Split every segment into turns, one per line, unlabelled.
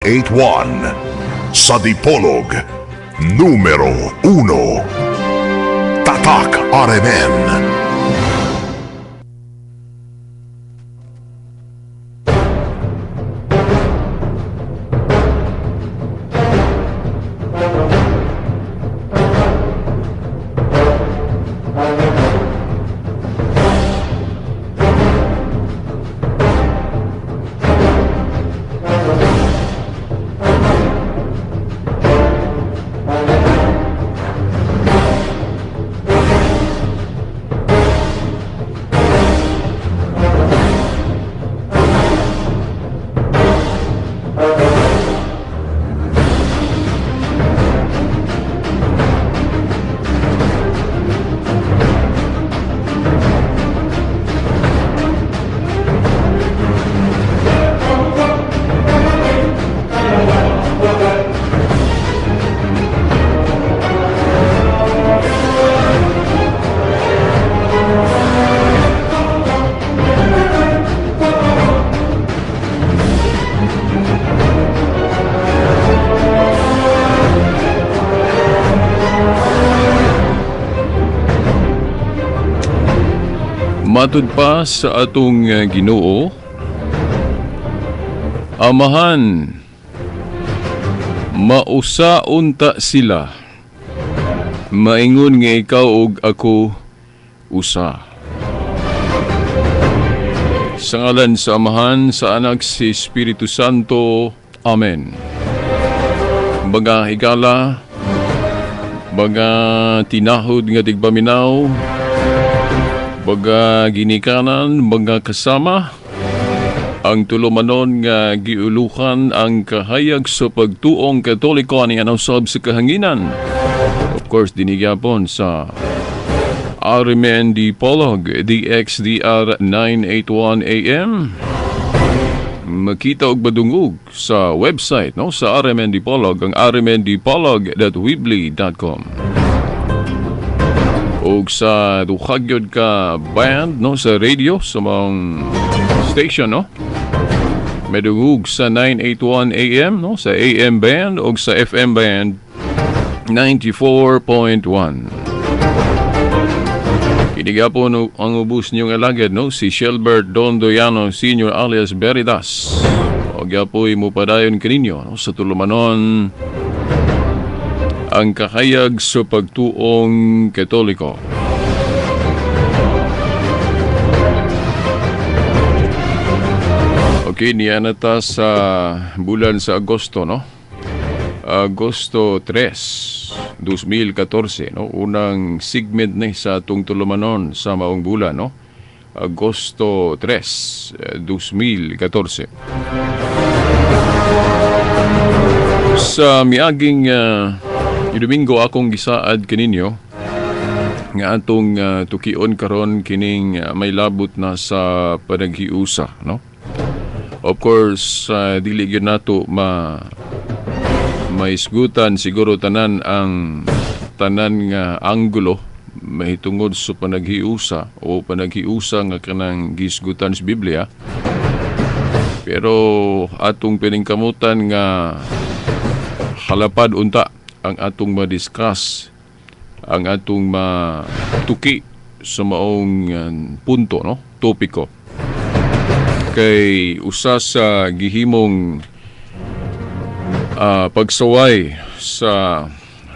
981. Sa Dipolog, numero 1. Tatak RMN.
Matud pa sa atong Ginoo, Amahan, mausa unta sila, maingon nga ikaw ug ako usa. Sa ngalan sa Amahan, sa Anak, si Espiritu Santo. Amen. Mga higala, mga tinahod nga tigpaminaw, mga ginikanan, mga kasama, ang tulumanon nga giuluhan ang kahayag sa pagtuong Katoliko ani anawsab sa kahanginan. Of course, dinigyapon sa RMN Dipolog, DXDR 981 AM. Makita og madungog sa website, no, sa RMN Dipolog, ang rmndipolog.weebly.com. Og sa duha gyud ka band, no, sa radio sa mga station, no, medungog sa 981 AM, no, sa AM band og sa FM band 94.1. Kini gapon ang ubos niyong alagad, no, si Shelbert Dondoyano Sr. alias Veritas. Og gapoy mo padayon kaninyo, no, sa tulumanon ang kahayag sa pagtuong Katoliko. Okay, niya na ta sa bulan sa Agosto, no? Agosto 3, 2014, no? Unang segment ni sa atong tulumanon sa maong bulan, no? Agosto 3, 2014. Sa miaging Domingo akong gisaad kaninyo nga atong tukion karon kining may labot na sa panaghiusa, no? Of course, dili gyud nato maisgutan siguro tanan ang tanan nga anggulo mahitungod sa panaghiusa o panaghiusa nga kanang gisgutan sa Biblia. Pero atong piningkamutan nga halapad unta ang atong ma-discuss, ang atong matuki sa maong punto, no, topiko. Kay usa sa gihimong pagsaway sa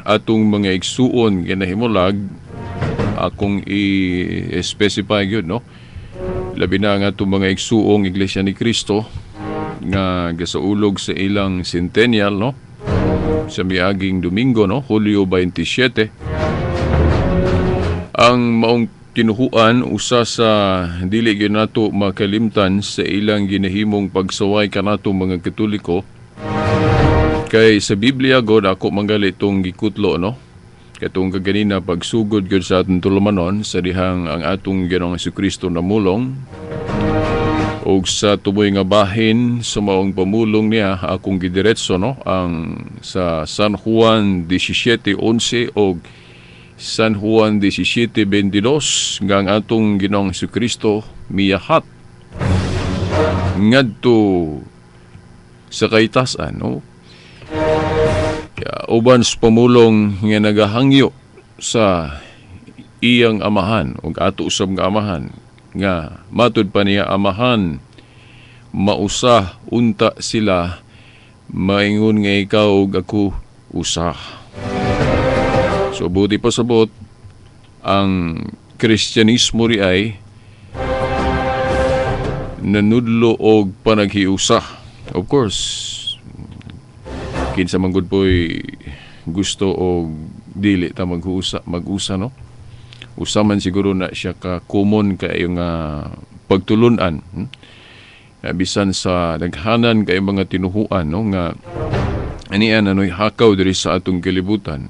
atong mga igsuon ginahimulag, akong i-specify gyud, no, labi na ang atong mga igsuong Iglesia ni Cristo nga gasaulog sa ilang centennial, no, sa miaging Domingo, no, Hulyo 27. Ang maong tinuhuan usa sa dili gyud nato makalimtan sa ilang ginahimong pagsaway kanato mga Katoliko. Kay sa Biblia god ako manggali itong gikutlo, no, katong kaganina pagsugod gyud sa atong tulumanon sa dihang ang atong Ginoong Hesukristo namulong og sa tumoy nga bahin sa maong pamulong niya akong gidiretso, no, ang sa San Juan 17:11 og San Juan 17:22 nga ang atong Ginoong Hesukristo miyahat ngadto Sa kaitasan, no? Kaya, uban sa pamulong nga nagahangyo sa iyang amahan ug ato usab nga amahan, nga matud pa niya, "Amahan, mausa unta sila maingon nga ikaw ug ako usa." So buot ipasabot, ang Kristyanismo ri ay nanudlo og panaghiusa. Of course, kinsa man gud po'y gusto og dili ta maghusa, mag-usa, no? Usa man siguro na siya ka common kaayo nga pagtulunan. Bisan sa daghanan kay mga tinuhuan, no, nga anian ano'y hakaw diri sa atong kalibutan,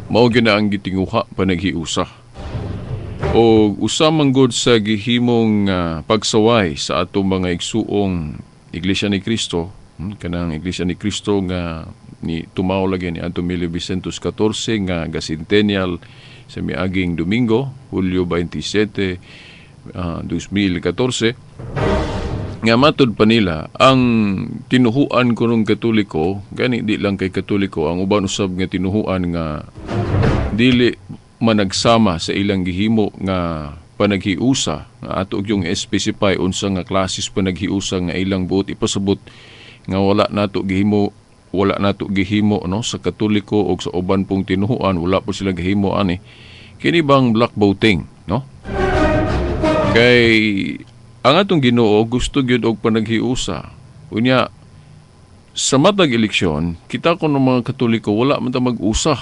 mao gyud na ang gitinguha, panaghiusa. O usa man gud sa gihimong pagsaway sa atong mga igsuong Iglesia ni Cristo, kanang Iglesia ni Cristo nga ni tumaw lagi ni adtong 1914 nga ga-centennial sa miaging Domingo, Hulyo 27, 2014, nga matud pa nila ang tinuhuan kunong Katoliko, gani di lang kay Katoliko, ang uban usab nga tinuhuan nga dili managsama sa ilang gihimo nga panaghiusa, nga ato yung specify unsa nga klases panaghiusa nga ilang buot ipasabot nga wala nato gihimo, wala nato gihimo, no, sa Katoliko o sa uban pong tinuhuan, wala po sila gihimo ani. Kini bang block voting, no? Kay ang atong Ginoo gusto gyud og panaghiusa. Unya sa matag eleksyon, kita ko ng mga Katoliko, wala man ta mag-usa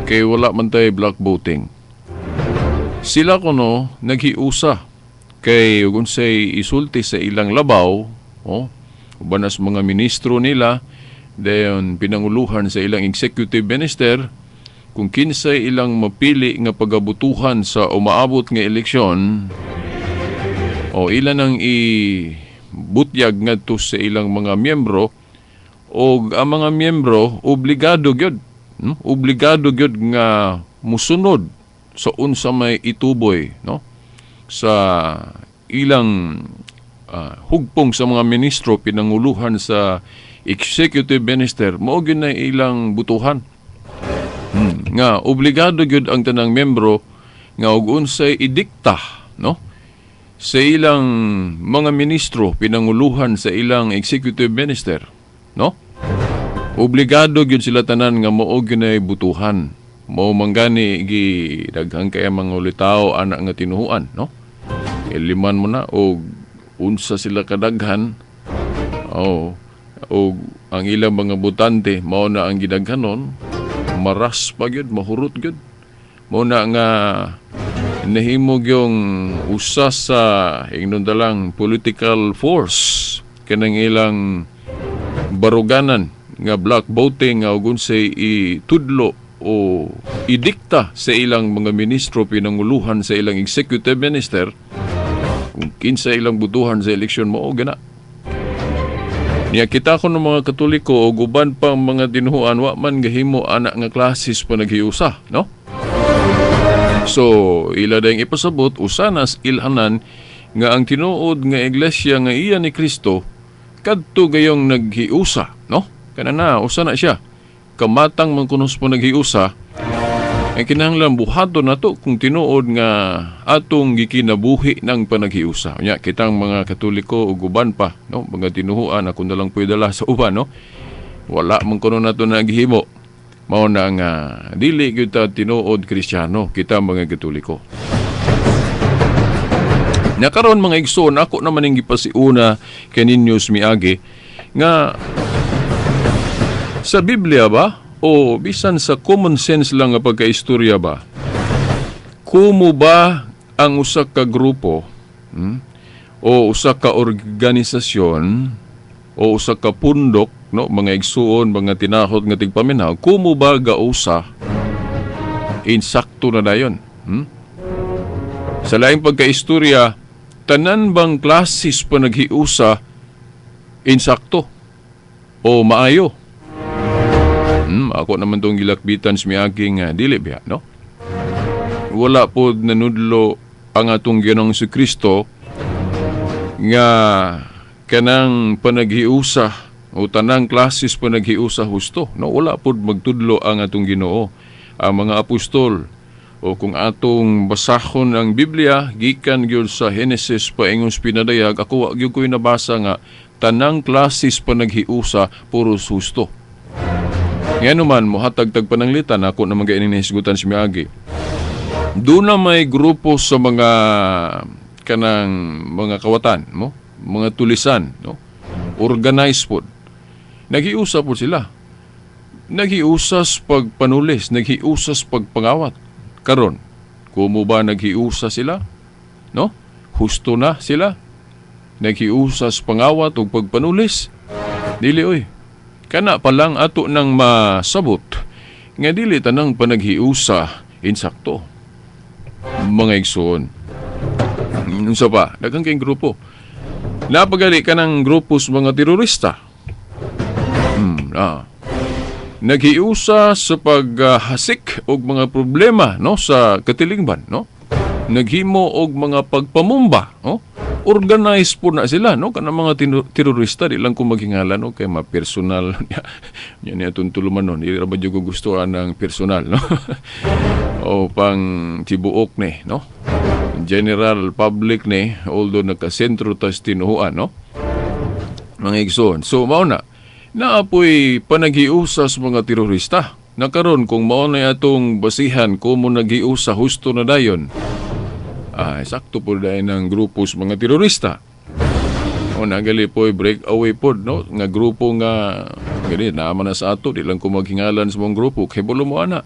kay wala man tay block voting. Sila kuno naghiusa kay ug unsay isulti sa ilang labaw, oh, uban as mga ministro nila, dayon pinanguluhan sa ilang executive minister, kung kinsay ilang mapili nga pagabutuhan sa umaabot nga eleksyon o ilan ang ibutyag ngadto sa ilang mga miyembro, o ang mga miyembro obligado gyud, no? Obligado gyud nga musunod sa unsa may ituboy, no, sa ilang hugpong sa mga ministro pinanguluhan sa executive minister, mao gyud na ilang butuhan. Nga obligado gyud ang tanang miyembro nga og unsay idikta, no, sa ilang mga ministro pinanguluhan sa ilang executive minister, no, obligado gyud sila tanan nga mao gyud nay butuhan. Mao man gani gi daghan kay mga ulitawo ana nga tinuhuan, no? Liman mo na og unsa sila kadaghan, oh, og ang ilang mga botante mao na ang gidaghanon, maras pa gyud, mahurot gyud. Mao na nga nahimo yung usa sa ingnon dalang political force kanang ilang baruganan nga block voting, nga ug unsay itudlo o idikta sa ilang mga ministro pinanguluhan sa ilang executive minister, kung kinsa ilang butuhan sa eleksyon, mao gana. Niya kita ko ng mga Katoliko o uban pang mga tinuhuan, wa man gahimo ana nga klases panaghiusa, no? So, ila dayong ipasabot, usanas ilhanan nga ang tinuod nga iglesia nga iya ni Kristo kadto gayong naghiusa, no? Kana na, usa na siya. Kamatang man kuno sa naghiusa, ang kinahanglan buhaton nato kung tinuod nga atong gikinabuhi ng panaghiusa. Unya kitang mga Katoliko ug uban pa, no, mga tinuhuan, ako na lang pwede dala sa uban, no? Wala man kuno nato naghimo. Mao na nga dili gyud ta tinuod Kristiyano kita mga Katoliko. Nakaron, mga igsoon, ako naman ang gipasiuna kaninyo miagi nga sa Biblia ba o bisan sa common sense lang nga pagkaistorya ba, kumo ba ang usa ka grupo, o usa ka organisasyon o usa ka pundok, no, mga igsuon, mga tinahot nga tigpaminaw, kumo ba gausa, insakto na dayon, Sa laing pagkaistorya, tanan bang klasis pa naghiusa insakto o maayo? Ako naman tong gilakbitan sa miaging dili biya, no? Wala po nanudlo ang atong Ginoong si Kristo nga kanang panaghiusa, O tanang klases panaghiusa husto, no? Wala pod magtudlo ang atong Ginoo, ang mga apostol. O kung atong basahon ang Biblia gikan gyud sa Henesis paingon sa Pinadayag, ako wa gyud ko'y nabasa nga tanang klases panaghiusa puros husto. Ngano man mohatag tag pananglitan, ako na mga nahisgutan si miagi. Doon na may grupo sa mga kanang mga kawatan, no? Mga tulisan, no? Organized pod. Naghiusa po sila. Naghiusas pagpanulis, naghiusas pagpangawat. Karon, kumo ba naghiusa sila? No? Husto na sila? Naghiusas pangawat ug pagpanulis? Dili oy. Kana pa lang ato nang masabot nga dili tanang panaghiusa insakto. Mga igsoon. Unsa pa? Daghang kayong grupo. Napagali ka ng grupo sa mga terorista. Naghiusa sa paghasik og mga problema, no, sa katilingban, no? Naghimo og mga pagpamumba, no? Organized po na sila, no? Kanang mga terorista, di lang ko maghingalan, no? Kay ma-personal. Yan niya itong tuluman, no? Di ra ba ko gustuhan ng personal, no? O pang tibuok ni, no? General public ni, although nagkasentro tas tinuhuan, no? Mga igsoon. So, mao na. Naapoy panaghiusa sa mga terorista. Nakaron kung mao na atong basihan kung mo naghiusa husto na dayon. Ah, sakto po dahil ng grupo sa mga terorista. O nagali po break away po, no? Nga grupo nga gani naman na sa ato, di lang ko maghingalan sa mga grupo kay bulo mo ana.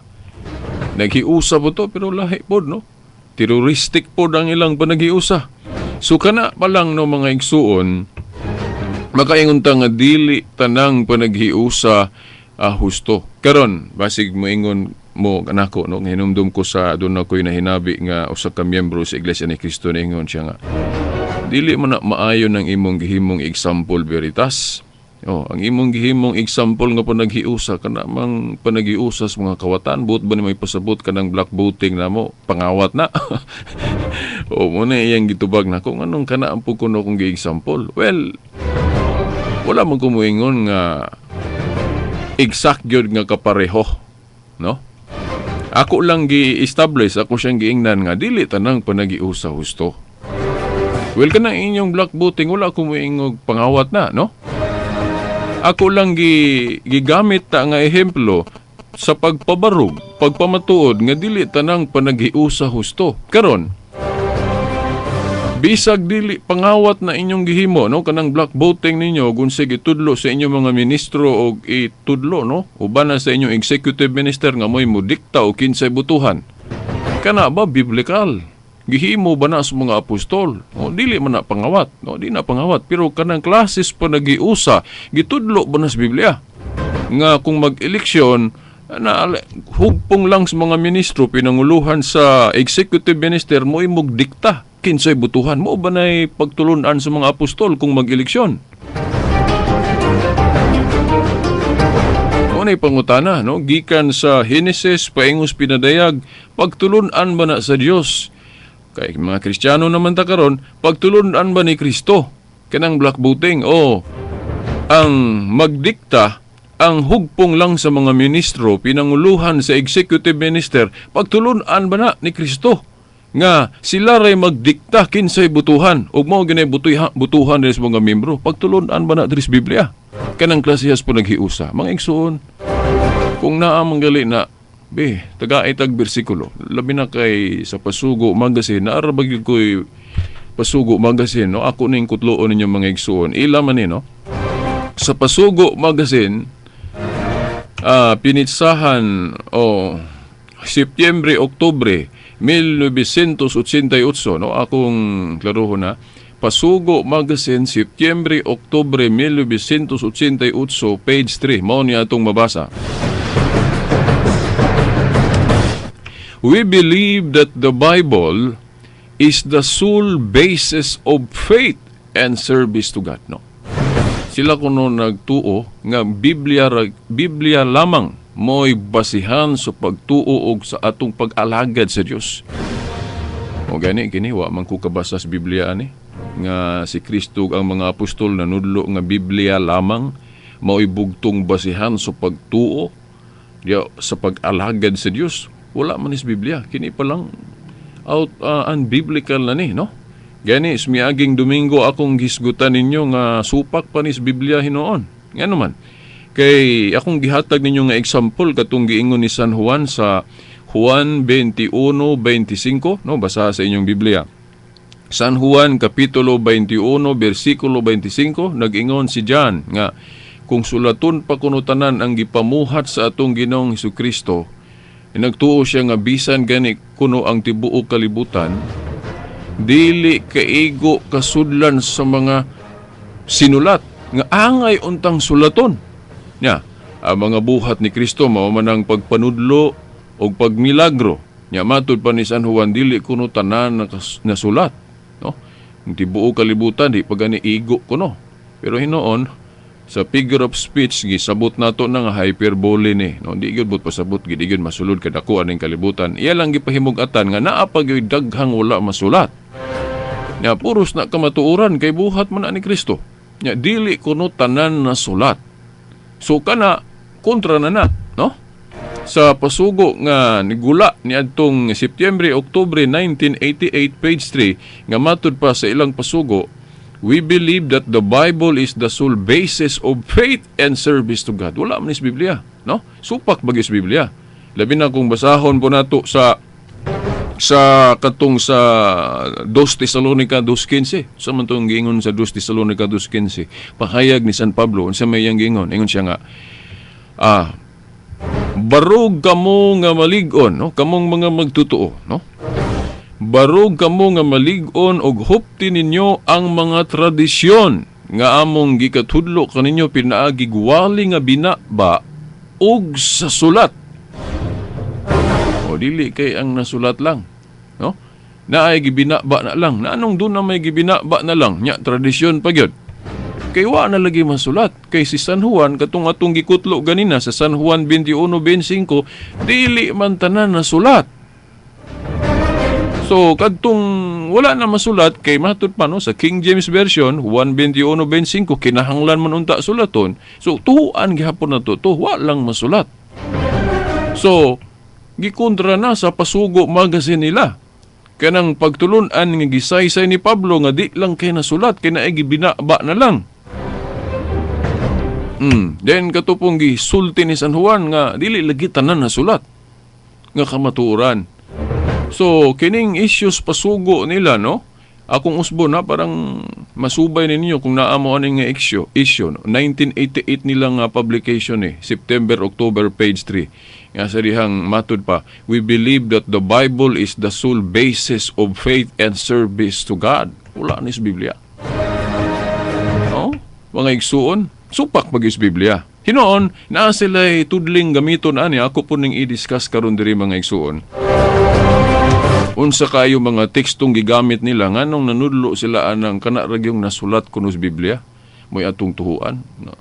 Naghiusa po to pero lahi po, no? Terroristic po ang ilang panaghiusa. So kana pa lang, no, mga igsuon, makaingon ta nga dili tanang panaghiusa husto. Karon basig moingon mo kanako, no, hinumdum ko sa doon ako'y nahinabi nga usa ka miyembro sa Iglesia ni Cristo, niingon siya nga dili man na maayo ng imong gihimong example veritas. Oh, ang imong gihimong example nga panaghiusa kana mang panaghiusa sa mga kawatan, buot ba ni may pasabot kanang black voting namo, pangawat na. O mo na iyang gitubag nako nganong kana ang kuno kong gi-example. Well, wala man ko moingon nga exact gyud nga kapareho, no? Ako lang gi-establish, ako siyang giingnan nga dili tanang panaghiusa husto. Well, kanang inyong black voting wala ko moingog pangawat na, no? Ako lang gigamit ta nga ehemplo sa pagpabarog, pagpamatuod nga dili tanang panaghiusa husto. Karon, bisag dili pangawat na inyong gihimo, no, kanang black voting ninyo kung gitudlo sa inyong mga ministro og itudlo, no, uban na sa inyong executive minister nga mo'y modikta og kinsay butuhan. Kana ba biblical? Gihimo ba na sa mga apostol? O, dili man na pangawat, no, di na pangawat, pero kanang klases panaghiusa gitudlo ba na sa Biblia nga kung mag-eleksyon na hugpong lang sa mga ministro pinanguluhan sa executive minister mo'y mugdikta kinsay butuhan mo ba na'y pagtulunan sa mga apostol kung mag-eleksyon? Unay pangutana, no? Gikan sa Henesis paingos Pinadayag, pagtulunan ba na sa Dios? Kay mga Kristiyano naman ta karon, pagtulunan ba ni Kristo kanang black voting o ang magdikta ang hugpong lang sa mga ministro pinanguluhan sa executive minister, pagtulunan ba na ni Kristo nga sila ray magdikta kinsay butuhan ug mao ginay butuhan diri sa mga membro? Pagtulunan ba na diri sa Biblia kanang klasehas po naghiusa? Mga igsoon, kung naa manggali na be taga itag bersikulo, labi na kay sa Pasugo Magazine, naara ba gyud koy Pasugo Magazine, no? Ako ning kutloon ninyo mga igsoon, ila man ni, no? Sa Pasugo Magazine, pinitsahan o Setyembre, Oktubre 1988, no? Akong klarohon na Pasugo Magazine, Setyembre, Oktubre 1988, page 3, mao niya atong mabasa. We believe that the Bible is the sole basis of faith and service to God, no? Sila kuno nagtuo nga Biblia lamang mo'y basihan sa pagtuo og sa atong pag-alagad sa Dios. O gani kini wa man ko kabasa sa Biblia ani nga si Kristo ang mga apostol nanudlo nga Biblia lamang Mao'y bugtong basihan sa pagtuo ya, sa pag-alagad sa Dios. Wala man is Biblia. Kini pa lang out unbiblical na ni, no? Gani, miaging Domingo akong gisgutan ninyo nga supak pa ni sa Biblia hinuon. Nga naman, kay akong gihatag ninyo nga example katong giingon ni San Juan sa Juan 21:25, no? Basa sa inyong Biblia. San Juan kapitulo 21 bersikulo 25, nag-ingon si John nga kung sulaton pa kuno tanan ang gipamuhat sa atong Ginoong Hesukristo, nagtuo siya nga bisan gani kuno ang tibuok kalibutan dili kaigo kasudlan sa mga sinulat nga angay untang sulaton. Nya, ang mga buhat ni Kristo mao man ang pagpanudlo og pagmilagro. Nya matud pa ni San Juan dili kuno tanan nasulat, no? Ang tibuok kalibutan di pa gani igo kuno. Pero hinuon sa figure of speech gisabot nato na nga hyperbole ni, no? Di gyud but pasabot gid gyud masulod kadako aning kalibutan. Iya lang gipahimug-atan nga naa pa gyud daghang wala masulat. Nya puros na kamatuoran kay buhat man na ni Kristo. Nya dili kuno tanan nasulat. So kana kontra na na, no? Sa pasugo nga nigula niadtong Setyembre, Oktubre 1988 page 3 nga matud pa sa ilang pasugo, we believe that the Bible is the sole basis of faith and service to God. Wala man is Biblia, no? Supak bagis Biblia. Labi na kung basahon po nato sa katong sa 2 Tesalonica 2:15. Sa man tong giingon sa 2 Tesalonica 2:15, pahayag ni San Pablo unsa may iyang giingon? Ingon siya nga barog kamo nga malig-on, no? Kamong mga magtutuo, no? Barog kamo nga malig-on og hupti ninyo ang mga tradisyon nga among gikatudlo kaninyo pinaagi wali nga binaba og sa sulat. O dili kay ang nasulat lang, no? Naay gibinaba na lang. Na anong doon na may gibinaba na lang? Nya tradisyon pa gyud. Kay wa na lagi masulat. Kay si San Juan katong atong gikutlo ganina sa San Juan 21:25 dili man tanan nasulat. So kadtong wala na masulat kay matud pa, no, sa King James Version Juan 21:25 kinahanglan man unta sulaton. So tuhuan gihapon na to, to wa lang masulat. So gikontra na sa Pasugo magazine nila. Kanang pagtulun-an nga gisaysay ni Pablo nga di lang kay nasulat kay naay gibinaba na lang. Then katupong gisulti ni San Juan nga dili lagi tanan nasulat nga kamatuoran. So kining issues pasugo nila, no? Akong usbo na parang masubay ninyo kung naa mo aning nga issue, no? 1988 nila nga publication September, October page 3. Nga sa dihang matud pa, we believe that the Bible is the sole basis of faith and service to God. Wala ni sa Biblia. No? Mga igsuon, supak pag is Biblia. Hinoon, naa sila'y tudling gamiton ani, ako po ning i-discuss karon diri mga igsuon. Unsa kayo mga tekstong gigamit nila nganong nanudlo sila anang kana ra gyung nasulat kuno sa Biblia mo'y atong tuhuan, no?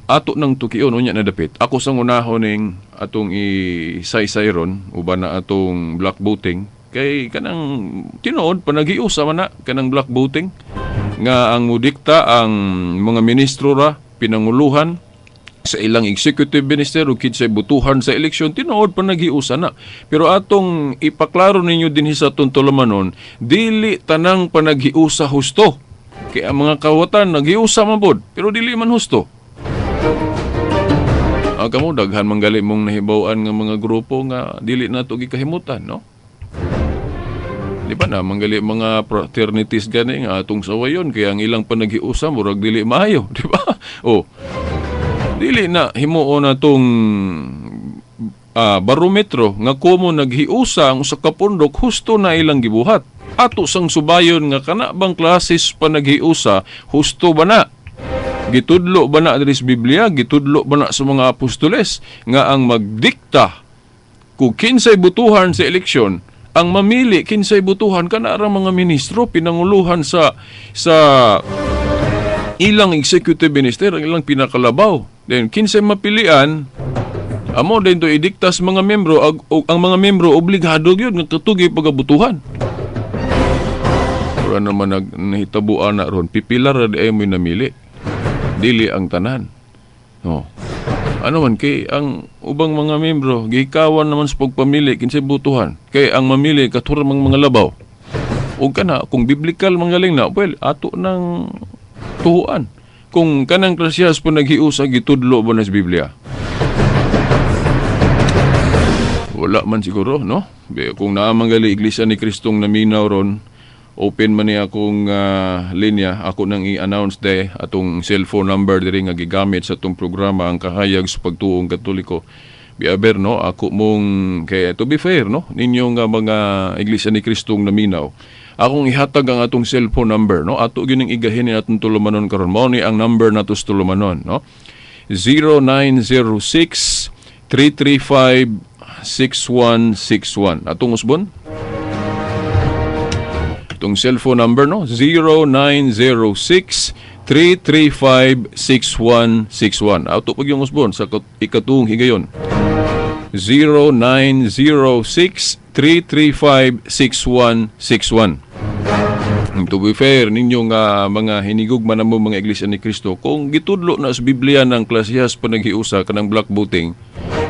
Ato nang tukion unya na dapit. Ako sang unahon ning atong isaysay ron uban na atong block voting kay kanang tinuod panaghiusa man na kanang block voting nga ang mudikta ang mga ministro ra pinanguluhan sa ilang executive minister o kinsay butuhan sa eleksyon, tinuod pa naghiusa na. Pero atong ipaklaro ninyo din sa atong tulumanon, dili tanang panaghiusa husto. Kaya ang mga kawatan naghiusa man pod, pero dili man husto. Kamo daghan man gali mong nahibaw-an nga mga grupo nga dili nato gikahimutan, no? Di ba na manggali mga fraternities gani nga atong sawayon kaya ang ilang panaghiusa murag dili maayo, di ba? O dili na himuon na tong barometro nga kumo naghiusa ang usa ka pundok husto na ilang gibuhat. Ato sang subayon nga kana bang klases panaghiusa husto ba na? Gitudlo ba na diri sa Biblia? Gitudlo ba na sa mga apostoles nga ang magdikta kung kinsay butuhan sa eleksyon, ang mamili kinsay butuhan kana ra mga ministro pinanguluhan sa ilang executive minister, ang ilang pinakalabaw. Then kinsay mapilian, amo din to idikta sa mga membro, ang mga membro obligado gyud nga katugi pagabutuhan. Ora naman nahitabuan na ron, pipila ra di ay mo'y namili. Dili ang tanan. No. Ano man kay ang ubang mga membro gikawan naman sa pagpamili kinsay botohan. Kay ang mamili katura mang mga labaw. O kana kung biblical manggaling na, well, ato nang tuhuan. Kung kanang klasiyas po naghiusa, gitudlo ba na sa Biblia? Wala man siguro, no? Kung naamang gali Iglesia ni Kristong naminaw ron, open man niya akong linya, ako nang i-announce de atong cellphone number diri nga gigamit sa atong programa ang Kahayag sa Pagtuong Katoliko. Biaber, no, ako mong kay to be fair, no, ninyo nga mga Iglesia ni Kristong naminaw, akong ihatag ang atong cellphone number, no, ato gyud ning igahin ni atong tulumanon karon. Mao ni ang number nato sa tulumanon, no, 0906 335 6161. Atong usbon itong cellphone number, no, 0906 335 6161. Ato pag yung usbon sa ikatuong higayon, 0906 335 6161. To be fair ninyo nga mga hinigugma na mo mga Iglesia ni Cristo, kung gitudlo na sa Biblia ng klasihas panaghiusa kanang black voting,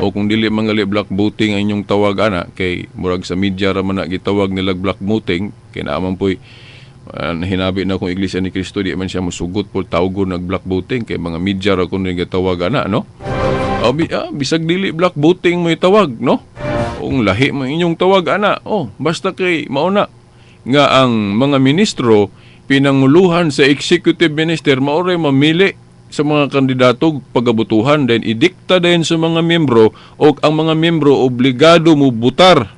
o kung dili mangali black voting ang inyong tawag ana, kay murag sa media ra man na gitawag nila black voting, kay naaman po'y hinabi na kung Iglesia ni Cristo di man siya musugot po tawgon nag black voting kay mga media ra kun gitawag ana, no? O, bisag dili black voting mo itawag, no? Kung lahi mo inyong tawag ana, oh, basta kay mauna nga ang mga ministro pinanguluhan sa executive minister maoray mamili sa mga kandidato pagabutuhan, then idikta din sa mga miyembro o ang mga miyembro obligado mo butar.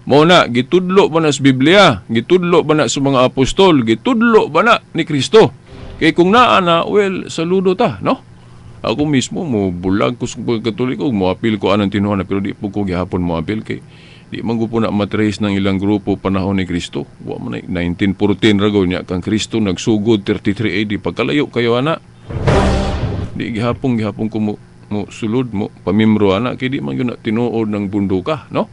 Mao na gitudlo ba na sa Biblia, gitudlo ba na sa mga apostol, gitudlo ba na ni Kristo? Kay kung naa na, well, saludo ta, no? Ako mismo mo bulag ko sa pagkatoliko, mo apil ko anang tinuhan, pero di po ko gihapon mo apil kay di man po na matrace ng ilang grupo panahon ni Kristo. Wa man na 1914 ra niya kang Kristo nagsugod 33 AD, pagkalayo kayo ana. Di gihapon ko mo sulod mo pamimro ana kay di man gyud na tinuod ng bunduka, no?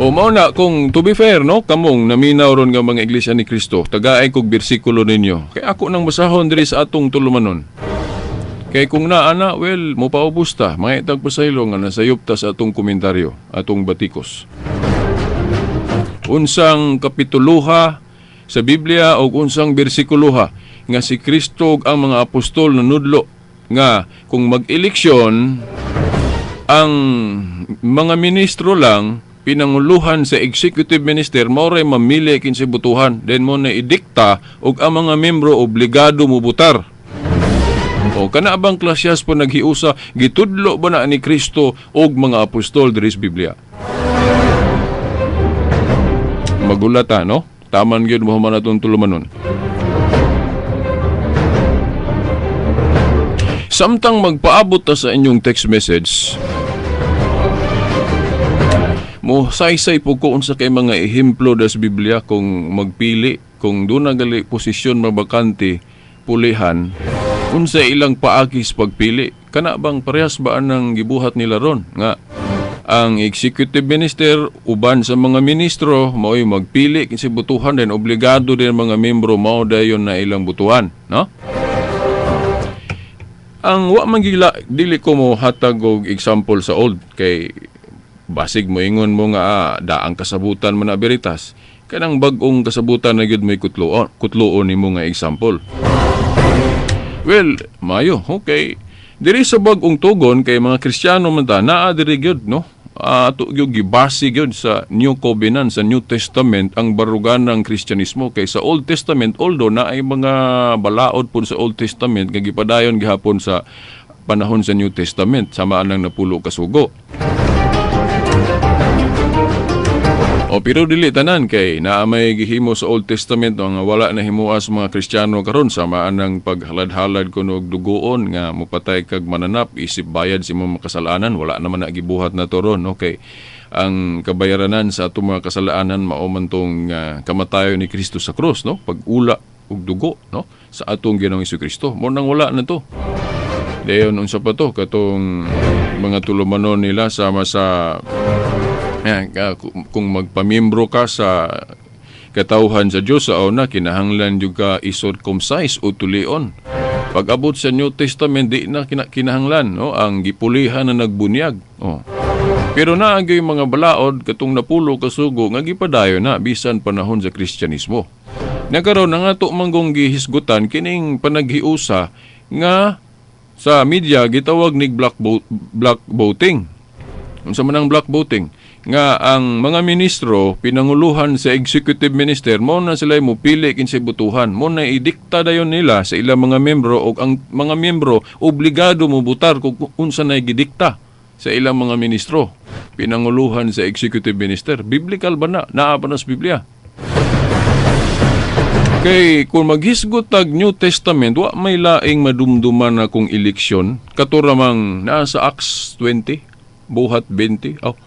O mao na kung to be fair, no, kamong naminaw ron nga mga Iglesia ni Kristo, tagaay kog bersikulo ninyo. Kay ako nang basahon diri sa atong tulumanon. Kay kung naa na, well, mopaubos ta, mangitag pasaylo nga nasayop ta sa atong komentaryo, atong batikos. Unsang kapituluha sa Biblia o unsang bersikuloha nga si Kristo ug ang mga apostol nanudlo nga kung mag-eleksyon ang mga ministro lang pinanguluhan sa executive minister mao ray mamili kinsay botohan, then mo na idikta ug ang mga membro obligado mobotar. O kana bang klasyas po naghiusa, gitudlo ba na ni Kristo og mga apostol diri sa Biblia? Magulata, no? Taman gyud mo man atong tulumanon. Samtang magpaabot ta sa inyong text message, mo saysay po ko unsa kay mga ehemplo das Biblia kung magpili, kung doon na gali posisyon mabakante pulihan, unsa ilang paakis pagpili. Kana bang parehas ba ang gibuhat nila ron nga ang executive minister uban sa mga ministro mao'y magpili kinsa butuhan, then obligado din mga membro mao dayon na ilang butuhan, no? Ang wa man gila dili ko mo hatag og example sa old kay basig mo ingon mo nga daang kasabutan man na veritas, kanang bag-ong kasabutan na gyud may kutloon nimo nga example. Well, mayo, okay. Diri sa bag-ong tugon kay mga Kristiyano man ta naa diri gyud, no? Ato gyud gibase gyud sa New Covenant, sa New Testament ang barugan ng Kristyanismo kay sa Old Testament, although naay mga balaod pud sa Old Testament nga gipadayon gihapon sa panahon sa New Testament sama anang napulo ka sugo. O pero dili tanan kay naa may gihimo sa Old Testament nga wala na himoa sa mga Kristiyano karon, sama anang paghalad-halad kuno og dugoon nga mopatay kag mananap isip bayad sa imong makasalanan, wala naman na gibuhat na to ron, no? Kay ang kabayaranan sa atong mga kasalanan mao man tong kamatayon ni Kristo sa krus, no? Pag-ula og dugo, no, sa atong Ginoong Hesukristo. Mo nang wala na to. Dayon unsa pa to katong mga tulumanon nila sama sa kung magpamiyembro ka sa katawhan sa Dios sa una kinahanglan jud ka i-circumcise o tulion. Pag-abot sa New Testament di na kinahanglan, no, ang gipulihan na nagbunyag. Oh. Pero naa gyud mga balaod katong napulo ka sugo nga gipadayon na bisan panahon sa Kristyanismo. Nakaron na nga to manggong gihisgutan kining panaghiusa nga sa media gitawag nig black voting. Unsa man ang black voting? Nga ang mga ministro pinanguluhan sa executive minister mo na sila mopili kinsay botohan, mo na idikta dayon nila sa ilang mga membro og ang mga membro obligado mobotar kung unsa nay gidikta sa ilang mga ministro pinanguluhan sa executive minister. Biblical ba na? Naa pa na sa Biblia. Kay kung maghisgot tag New Testament, wa may laing madumduman na kung eleksyon kato ramang naa sa Acts 20, buhat 20, oh,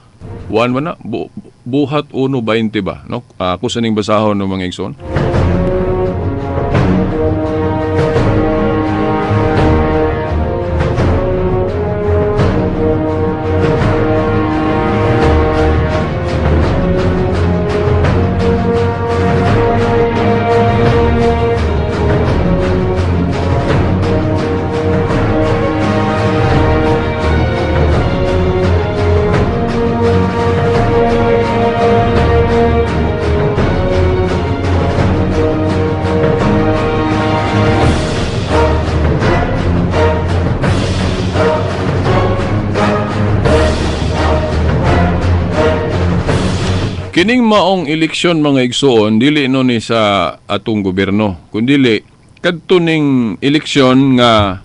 1 ba na? Buhat 1:20 ba? No? Ako sa ning basahon ng mga igsoon. Kining maong eleksyon mga igsoon dili no ni sa atong gobyerno, kundili kadto ning eleksyon nga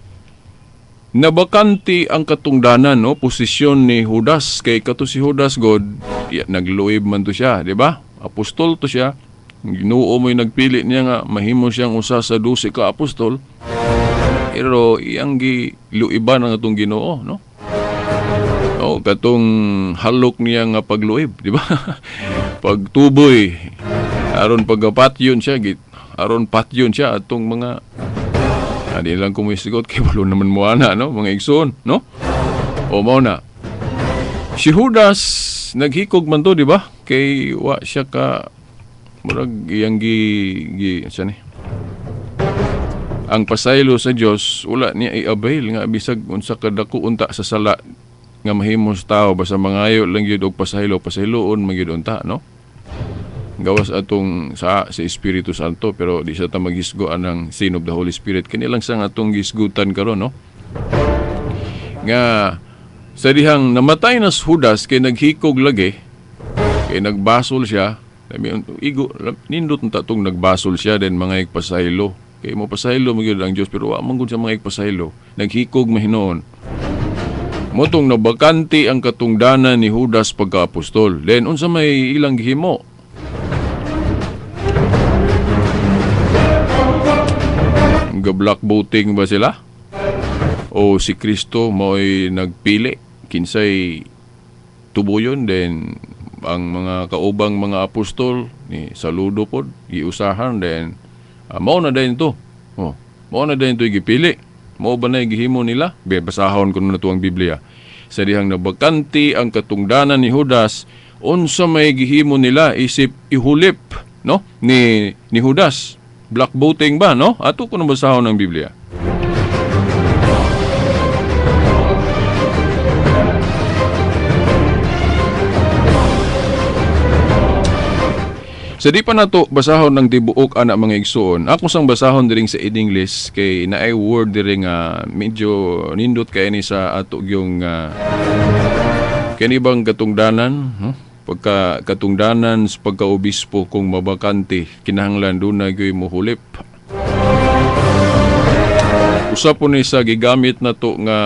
nabakanti ang katungdanan, no, posisyon ni Judas. Kay kato si Judas god ya, nagluib man to siya, di ba? Apostol to siya. Ginoo mo'y nagpili niya nga mahimo siyang usa sa 12 ka apostol. Pero iyang giluiban ang atong Ginoo, no? Oh, katong halok niya nga pagluib, di ba? Pagtuboy aron pagapatyon siya, aron patyon siya atong mga di lang kumisgot kay walo naman mo ana, no, mga igsoon, no? O mao na. Si Judas naghikog man to, di ba? Kay wa siya ka murag iyang gi sa ni. Ang pasaylo sa Dios wala niya i-avail nga bisag unsa kadako unta sa sala nga mahimo sa tao, basta mangayo lang gyud og pasaylo, pasayloon man gyud unta, no? Gawas atong sa Espiritu Santo, pero di sa ta maghisgo anang sin of the Holy Spirit. Kini lang sa atong gisgutan karon, no? Nga sa dihang namatay na si Judas kay naghikog lagi, kay nagbasol siya, igo nindot unta tong nagbasol siya den mga igpasaylo. Kay mo pasaylo man gyud ang Dios, pero wa man gud siya mga igpasaylo. Naghikog mahinoon. Motong nabakante ang katungdanan ni Judas pagka-apostol. Then unsa may ilang gihimo? Ga-black voting ba sila? O si Kristo mao'y nagpili kinsay tubuyon, then ang mga kaubang mga apostol ni saludo pod giusahan, then mao na din to. Oh, mao na din to gipili. Mao ba na gihimo nila? Basahon ko na to ang Biblia. Sa dihang nabakanti ang katungdanan ni Judas, unsa may gihimo nila isip ihulip, no, ni Judas. Black voting ba, no? Ato ko na basahon ang Biblia. Sa di pa nato basahon ng tibuok ana mga igsoon, ako sang basahon diring sa in English kay naay word diri nga medyo nindot kay ni sa ato gyung kini bang katungdanan, no? Pagka katungdanan sa pagkaobispo kung mabakante kinahanglan dunay gyud mohulip. Usa po ni sa gigamit nato nga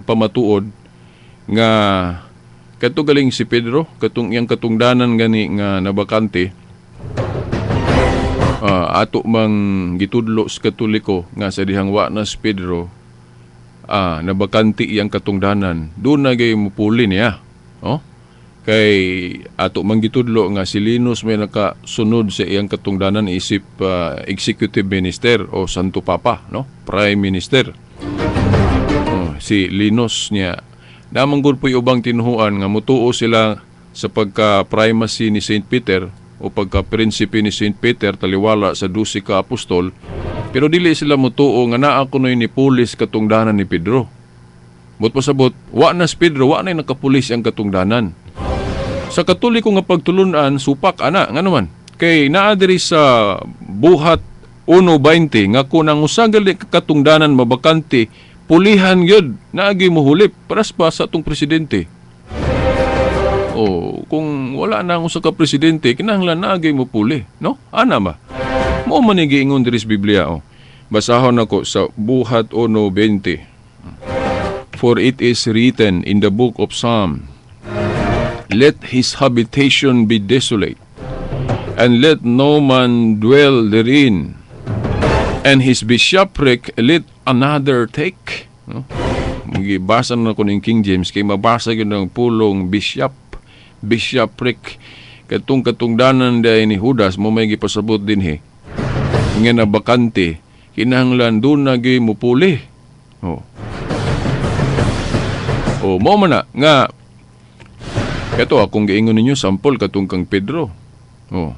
pamatuod nga kadto galing si Pedro katong iyang katungdanan gani nga nabakante. Ato mang gitudlo sa Katoliko nga sa dihang wa na si Pedro, nabakante iyang katungdanan, doon na gay mupuli niya, oh? Kay ato mang gitudlo nga si Linus may nakasunod sa iyang katungdanan isip executive minister o Santo Papa, no? Prime Minister. Oh, si Linus niya namanggod po ubang tinuhuan nga mutuo sila sa pagka primacy ni Saint Peter. o pagka-prinsipe ni St. Peter taliwala sa 12 ka apostol, pero dili sila motuo nga naa kunoy ni pulis katungdanan ni Pedro. But pasabot, wa na si Pedro, wa na nakapulis ang katungdanan. Sa Katoliko nga pagtulunan, supak ana, ngano man? Kay naa diri sa Buhat 1:20 nga kung ang usa gali ka katungdanan mabakante, pulihan gyud, naagi mohulip paras pa sa atong presidente. O kung wala na ang usa ka presidente, kinahanglan naagi mo puli, no? Ana ba? Mao man ni giingon diri sa Biblia, oh. Basahon nako sa Buhat 1:20. For it is written in the book of Psalm, let his habitation be desolate, and let no man dwell therein, and his bishopric let another take. No? Gibasa na ko ning King James kay mabasa gyud ang pulong bishop, bishopric. Katong katungdanan day ni Judas mo may gipasabot dinhi nga nabakante, kinahanglan doon na gyud mupuli. Oh. O mo man na nga kato akong giingon ninyo sample katong kang Pedro. Oh.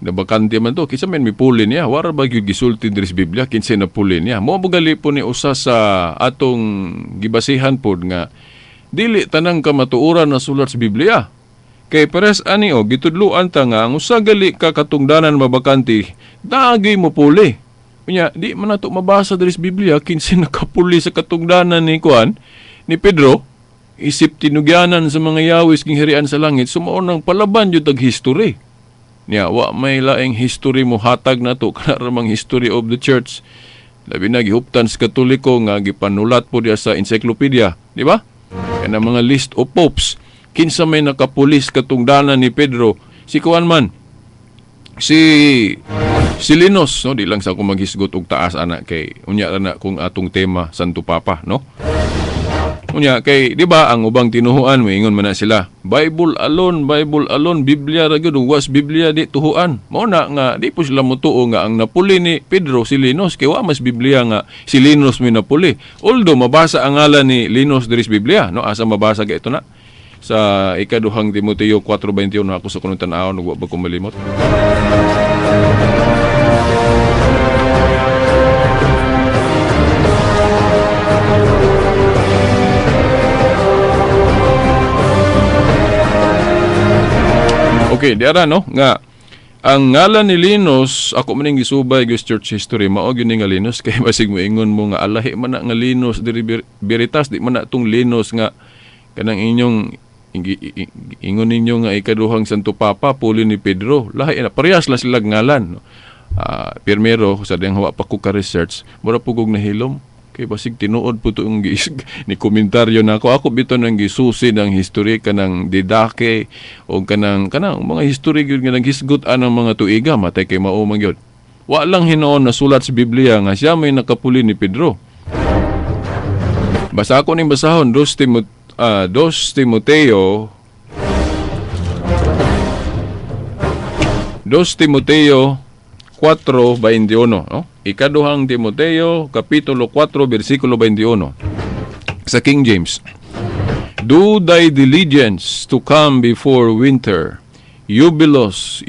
Nabakante man to, kinsa man mipuli niya, wara ba gyud gisulti diri sa Biblia kinsa napuli niya. Mo gali po ni usa sa atong gibasihan pod nga dili tanang kamatuoran na sulat sa Biblia. Kay pares ani o gitudloan ta nga ang usa gali ka katungdanan mabakante, dagay mo puli. Unya di man nato mabasa diri sa Biblia kinsa nakapuli sa katungdanan ni kuan ni Pedro, isip tinugyanan sa mga yawis king harian sa langit, sumao nang palaban jud tag history. Niya, wa may laing history mo hatag na to, kana ramang history of the church. Labi na gihuptan sa Katoliko nga gipanulat po diya sa encyclopedia, di ba? Kana mga list of popes, kinsa may nakapulis katungdanan ni Pedro, si kuan man, si Linus, no? Di lang sa ako maghisgot og taas ana kay unya ra na kung atong tema Santo Papa, no? Unya kay di ba ang ubang tinuhuan moingon man na sila, Bible alone, Bible alone, Biblia ra gyud, was Biblia di tuhuan. Mao na nga di po sila motuo nga ang napuli ni Pedro si Linus kay wa mas Biblia nga si Linus may napuli. Although mabasa ang ngalan ni Linus diri sa Biblia, no? Asa mabasa kay ito na sa ikaduhang Timoteo 4:21 ako sa kunong tan-awon ug wa pa ko malimot. Okay, diara no nga ang ngalan ni Linus ako man ning gisubay gyud church history mao gyud ni nga Linus kay basig moingon mo nga alahi man na nga Linus diri Veritas, di man na tong Linus nga kanang inyong ingon ninyo nga ikaduhang Santo Papa puli ni Pedro. Lahi na parehas lang sila ngalan. No? Primero sa diyang wa pa ko ka research, mura pugog nahilom kay basig tinuod po itong ni komentaryo na ako. Ako bito nang gisusi ng history kanang didake o kanang mga history gyud nga naghisgot anang mga tuiga matay kay mao man gyud. Wa lang hinuon na sulat sa Biblia nga siya may nakapuli ni Pedro. Basa ako ning basahon 2 Timoteo 4:21, no? Ikaduhang Timoteo kapitulo 4 bersikulo 21 sa King James. Do thy diligence to come before winter. Eubulus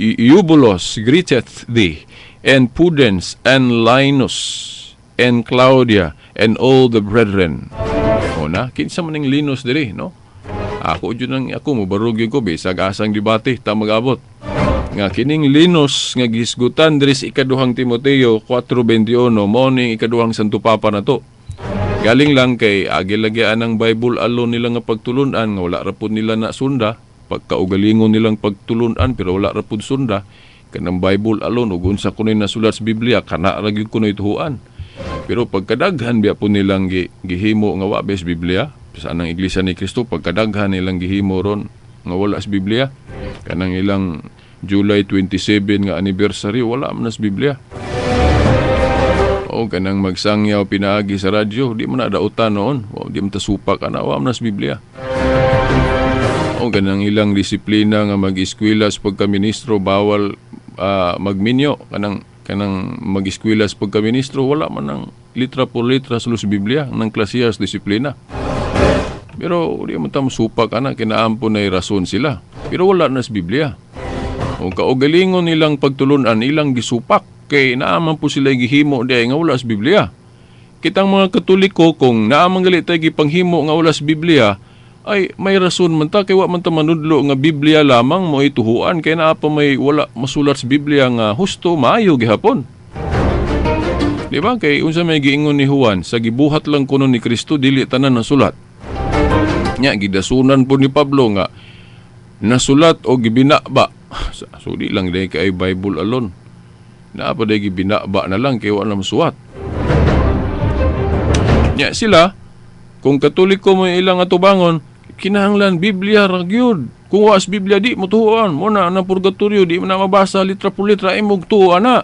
greeteth thee, and Pudens and Linus and Claudia and all the brethren. O na, kinsa man ning Linus diri, no? Ako jud nang ako mobarog gyud ko bisag asang debate ta mag-abot. Nga kining Linus nga gihisgutan diri sa ikaduhang Timoteo 4:21 mao ning ikaduhang Santo Papa nato. Galing lang kay agi lagi anang Bible alone nila nga pagtulun-an nga wala ra pud nila na sunda, pagkaugalingon nilang pagtulun-an pero wala ra pud sunda kanang Bible alone ug unsa kunoy nasulat sa Biblia kana ra gyud kunoy tuhuan. Pero pagkadaghan biya pud nilang gihimo nga wa bes Biblia sa anang Iglesia ni Kristo, pagkadaghan nilang gihimo ron nga wala sa Biblia kanang ilang July 27 nga anniversary, wala man sa Biblia. O kanang magsangyaw pinaagi sa radyo, di man na dautan noon. O, di man ta supak ana, wala man sa Biblia. O kanang ilang disiplina nga mag-eskwela sa pagkaministro, bawal magminyo. Kanang mag-eskwela sa pagkaministro, wala man ang litra por litra sa Biblia, ng klasiyas disiplina. Pero di man ta masupak ana, kinaampo na rason sila. Pero wala na sa Biblia. O kaugalingon nilang pagtulunan ilang gisupak kay naa man po sila gihimo diay nga wala sa Biblia. Kitang mga Katoliko kung naa man gali tay gipanghimo nga wala sa Biblia, ay may rason man ta kay wa man ta manudlo nga Biblia lamang mo ituhuan kay naa pa may wala masulat sa Biblia nga husto maayo gihapon. Di ba? Kay unsa may giingon ni Juan, sa gibuhat lang kuno ni Kristo dili tanan nasulat. Nya gidasunan po ni Pablo nga nasulat o gibinaba. So di lang day kay Bible alone. Naa pa day gibinaba na lang kay wala masuwat. Nya sila kung Katoliko mo ilang atubangon, kinahanglan Biblia ra gyud. Kung wa sa Biblia di mo tuoan, mo na ang purgatorio di mo na mabasa litra por litra imong tuoan na.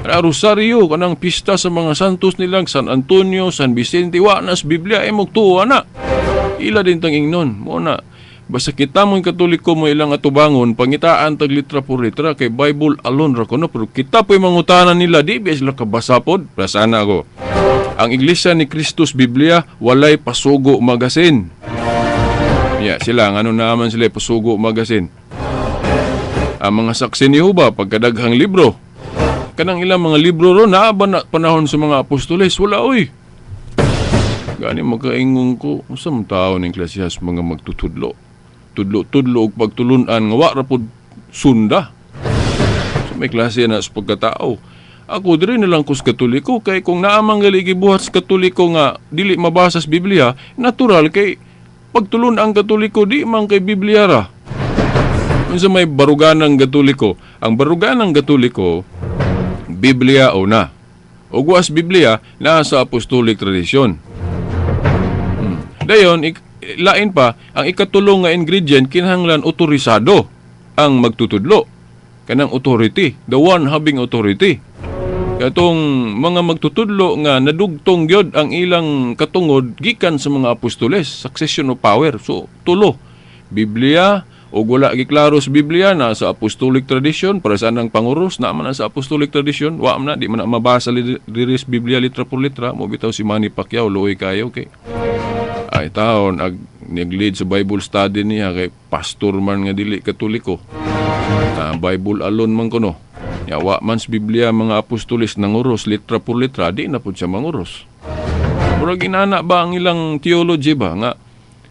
Rosario kanang pista sa mga santos nilang San Antonio, San Vicente, wa na sa Biblia imong tuoan na. Ila din tang ingnon, mo na basta kita mong Katoliko mo ilang atubangon, pangitaan tag litra por litra kay Bible alone ra kuno, pero kita po'y mangutana nila di ba sila kabasa pod. Prasana ako. Ang Iglesia ni Kristus Biblia walay Pasugo Magazine. Ya, sila ngano naman sila Pasugo Magazine. Ang mga saksi ni Jehova pagkadaghang libro. Kanang ilang mga libro ro naa ba na panahon sa mga apostoles? Wala oy. Gani makaingon ko, unsa man tawo ning klasehas mga magtutudlo. Tudlo-tudlo og pagtulun-an nga wa ra pod sunda. So may klase na sa pagkatao. Ako diri na lang ko sa Katoliko kay kung naa man gali gibuhat sa Katoliko nga dili mabasa sa Biblia, natural kay pagtulun ang Katoliko di man kay Biblia ra. Unsa may baruganang Katoliko? Ang baruganang Katoliko Biblia o na. Og was Biblia naa sa apostolic tradisyon. Dayon lain pa ang ikatulong nga ingredient kinahanglan otorisado ang magtutudlo. Kanang authority, the one having authority. Katong mga magtutudlo nga nadugtong gyud ang ilang katungod gikan sa mga apostoles, succession of power. So tulo, Biblia o wala giklaro sa Biblia na sa apostolic tradition para sa anang panguros na man sa apostolic tradition, wa man na di man na mabasa diri sa Biblia litra por litra. Mo bitaw si Manny Pacquiao luoy kayo kay ay taon ag nag-lead sa Bible study niya kay pastor man nga dili Katoliko. Bible alone man kuno. Ya, wa man sa Biblia mga apostoles nanguros litra por litra, di na pud siya manguros. Murag inana ba ang ilang theology ba nga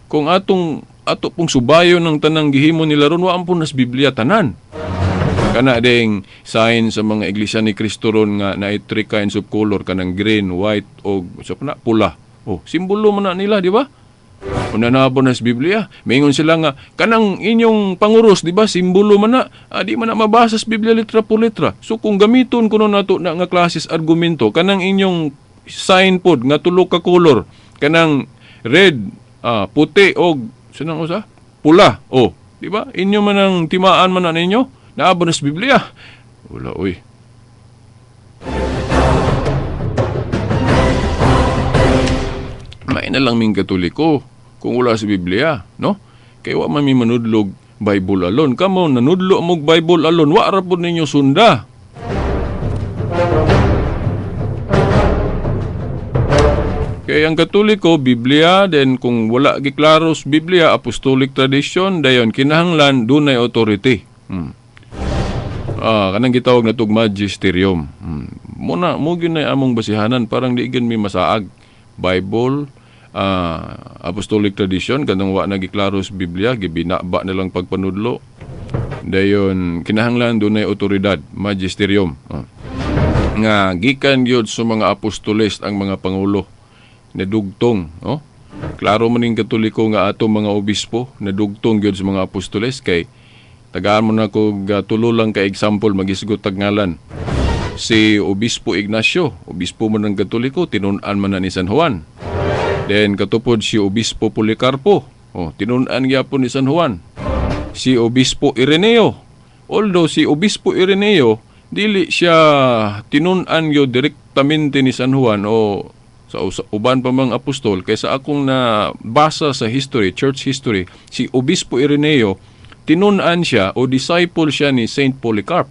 kung atong ato pong subayon ng tanang gihimo nila ron, wa pud nas Biblia tanan. Kana ding sign sa mga iglesia ni Kristo ron nga naay three kinds of color, kanang green, white o sa na pula. Oh, simbolo man na nila, di ba? Una na po nas Biblia. Maingon sila nga kanang inyong panguros, di ba? Simbolo man na, di man na mabasa sa Biblia litra por litra. So kung gamiton kuno nato na nga klases argumento, kanang inyong sign pod nga tulo ka color, kanang red, puti og sinang usa? Pula. Oh, di ba? Inyo man ang timaan man na ninyo, naa ba na sa Biblia? Wala oy. May na lang ming Katoliko kung wala sa Biblia, no? Kay wa man mi manudlog Bible alone. Kamo nanudlo mog Bible alone, wa ra pud ninyo sunda. Kay ang Katoliko, Biblia, then kung wala giklaro sa Biblia, apostolic tradition, dayon kinahanglan dunay authority. Kanang gitawag na tug magisterium. Muna mo gyud nay among basihanan, parang di gyud mi masaag. Bible, apostolic tradition, kanang wa na giklaro sa Biblia, gibinaba na lang pagpanudlo. Dayon kinahanglan dunay otoridad, magisterium. Nga gikan gyud sa mga apostoles ang mga pangulo nadugtong, oh. Klaro man ning Katoliko nga ato mga obispo nadugtong gyud sa mga apostoles kay tagaan mo na kog tulo lang ka example magisgot tag ngalan. Si Obispo Ignacio, obispo man ng Katoliko, tinun-an man na ni San Juan. Then katupod si Obispo Policarpo, oh, tinun-an gyapon ni San Juan. Si Obispo Ireneo, although si Obispo Ireneo dili siya tinun-an gyud direktamente ni San Juan o sa uban pa mang apostol, kaysa akong nabasa sa history, church history, si Obispo Ireneo tinun-an siya o disciple siya ni Saint Polycarp.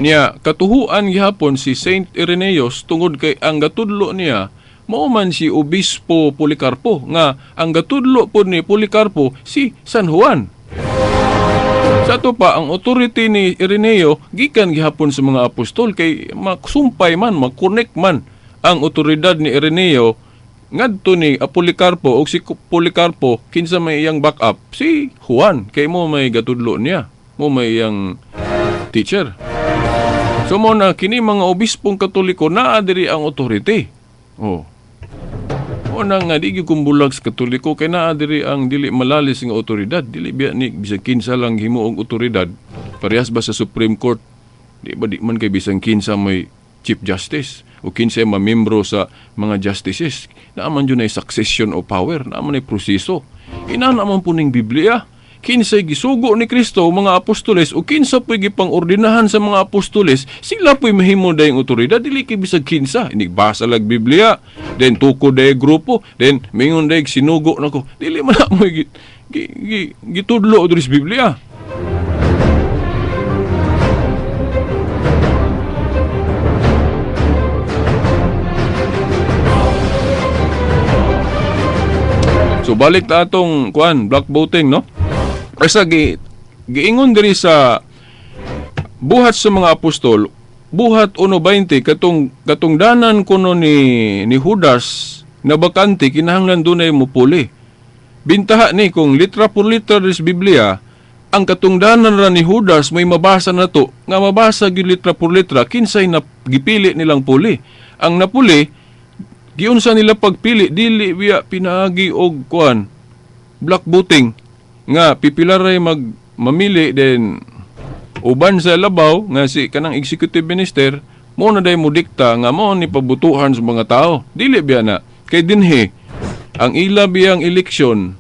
Niya katuhuan gihapon si Saint Irenaeus tungod kay ang gatudlo niya mao man si Obispo Policarpo, nga ang gatudlo pod ni Policarpo si San Juan. Sa ato pa, ang authority ni Ireneo gikan gihapon sa mga apostol kay masumpay man, makonek man ang otoridad ni Ireneo ngadto ni Policarpo, og si Policarpo kinsa may iyang backup? Si Juan, kay mo may gatudlo niya, mo may iyang teacher. So mo na kini mga obispong Katoliko naa diri ang authority. Oh. O na nga di gyud kumbulag sa Katoliko kay naa diri ang dili malalis nga otoridad, dili biya ni bisan kinsa lang himuong otoridad. Parehas ba sa Supreme Court? Di ba di man kay bisan kinsa may Chief Justice o kinsa mamembro sa mga justices? Naa man jud ay succession of power, naa man ay proseso. Inana man po ning Biblia. Kinsay gisugo ni Kristo mga apostoles o kinsa po'y gipang-ordinahan sa mga apostoles, sila po'y mahimo dayong otoridad, dili kay bisag kinsa. Inigbasa lag Biblia, then tukod day grupo, then mingon day sinugo nako. Dili man na mo gitudlo diri sa Biblia. So balik ta atong kuan, block voting, no? Basta giingon diri sa Buhat sa mga Apostol, Buhat 1:20, katong katungdanan kuno ni Judas na bakante kinahanglan dunay mupuli. Bintaha ni kung litra por litra diri sa Biblia, ang katungdanan ra ni Judas may mabasa na to, nga mabasa gyud litra por litra kinsay na gipili nilang puli. Ang napuli giunsa nila pagpili, dili biya pinaagi og kuan, block voting nga pipilaray mag mamili, then uban sa labaw nga si kanang executive minister mo na day mo dikta nga mo ni pabutuhan sa mga tao. Dili biya na kay dinhi ang ila biyang eleksyon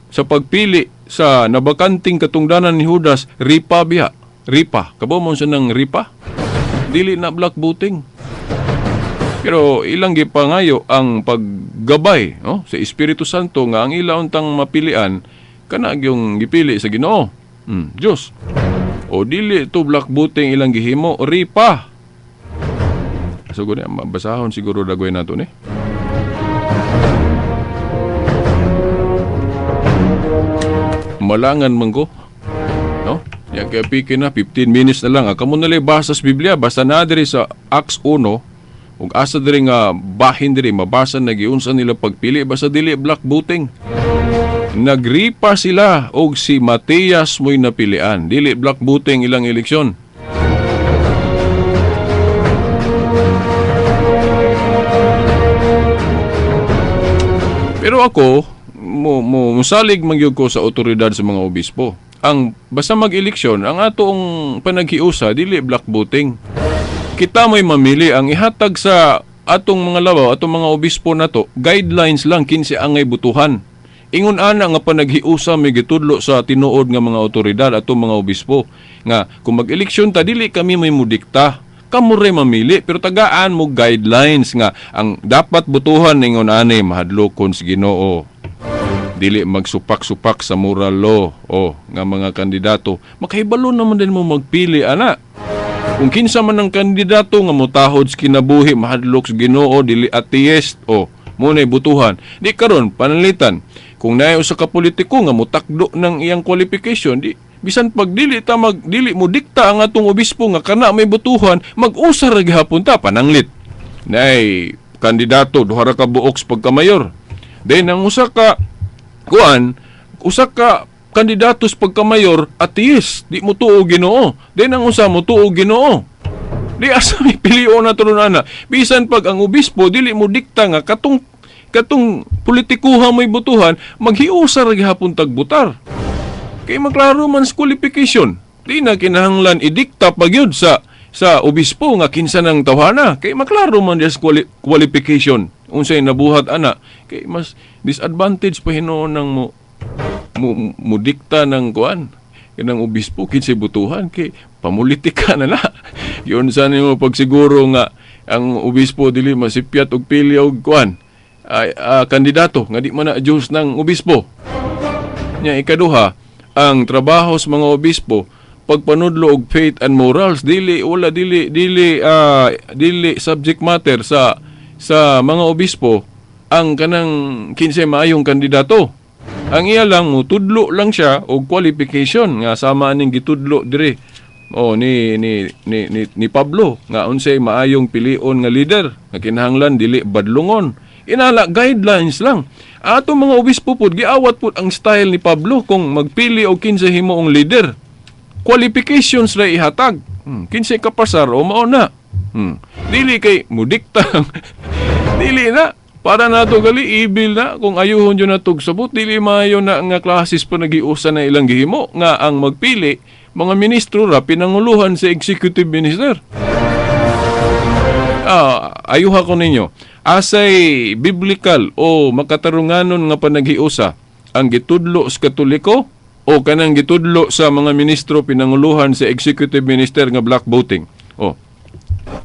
sa pagpili sa nabakanting katungdanan ni Judas, ripa biya, ripa kabo mo sa nang ripa, dili na block voting. Pero ilang gipangayo ang paggabay, no, sa Espiritu Santo nga ang ila untang mapilian kana gyung gipili sa Ginoo. Dios. O dili to block voting ilang gihimo, ripa. So gud mabasahon siguro dagoy nato ni. Malangan man ko. No? Yang kay piki na 15 minutes na lang. Kamo na lang basa sa Biblia, basta na diri sa Acts 1 ug asa diri nga bahin diri mabasa na giunsa nila pagpili, basta dili block voting. Nagripa sila og si Matias mo'y napilian. Dili block voting ilang eleksyon. Pero ako mo musalig man gyud ko sa otoridad sa mga obispo. Ang basta mag-eleksyon, ang atong panaghiusa dili block voting. Kita mo'y mamili. Ang ihatag sa atong mga labaw, atong mga obispo nato, guidelines lang kinsi angay butuhan. Ingon ana nga panaghiusa may gitudlo sa tinuod nga mga otoridad atong mga obispo nga kung mag-eleksyon ta dili kami may mudikta, kamo ray mamili, pero tagaan mo guidelines nga ang dapat butuhan ingon ani mahadlokon sa Ginoo, dili magsupak-supak sa moral law o nga mga kandidato. Makahibalo naman din mo magpili ana. Kung kinsa man ang kandidato nga motahod sa kinabuhi, mahadlok sa Ginoo, dili atheist, o mo nay butuhan. Di karon pananglitan kung naay usa ka politiko nga motakdo ng iyang qualification, di bisan pag dili ta mag dili mo dikta ang atong obispo nga kana may butuhan, mag-usa ra gihapon ta pananglit. Naay kandidato duha ra ka buok sa pagkamayor. Then ang usa ka kuan, usa ka kandidato sa pagkamayor atheist, di mo tuo Ginoo. Then ang usa mo tuo Ginoo. Di asa may pilion na turon ana. Bisan pag ang obispo dili mo dikta nga katong politikuha may butuhan, maghiusa ra gihapon tagbutar. Kay maklaro man sa qualification. Di na kinahanglan idikta pa gyud sa obispo nga kinsa nang tawhana. Kay maklaro man sa qualification unsay nabuhat ana. Kay mas disadvantage pa hinuon nang mo dikta ng kuan kanang obispo kinsay butuhan kay pamulitika na na. Yun sa nimo pagsiguro nga ang obispo dili masipyat og pili og kuan kandidato nga di man na Diyos ng obispo. Nya ikaduha, ang trabaho sa mga obispo pagpanudlo og faith and morals, dili wala dili dili dili subject matter sa mga obispo ang kanang kinsay maayong kandidato. Ang iya lang mutudlo lang siya og qualification nga sama aning gitudlo diri. O ni Pablo nga unsay maayong pilion nga leader nga kinahanglan dili badlongon. Inala guidelines lang. Ato mga obispo pud giawat pud ang style ni Pablo kung magpili og kinsa himuong leader. Qualifications ra ihatag. Kinsay kapasar o mao na. Dili kay mudikta. Dili na. Para nato gali ibil na kung ayuhon jud natog sabot dili maayo na nga klases pa nagiusa na ilang gihimo nga ang magpili mga ministro ra pinanguluhan sa executive minister. Ayuha ko ninyo. Asay biblical o makatarunganon nga panaghiusa ang gitudlo sa Katoliko o kanang gitudlo sa mga ministro pinanguluhan sa executive minister nga black voting. O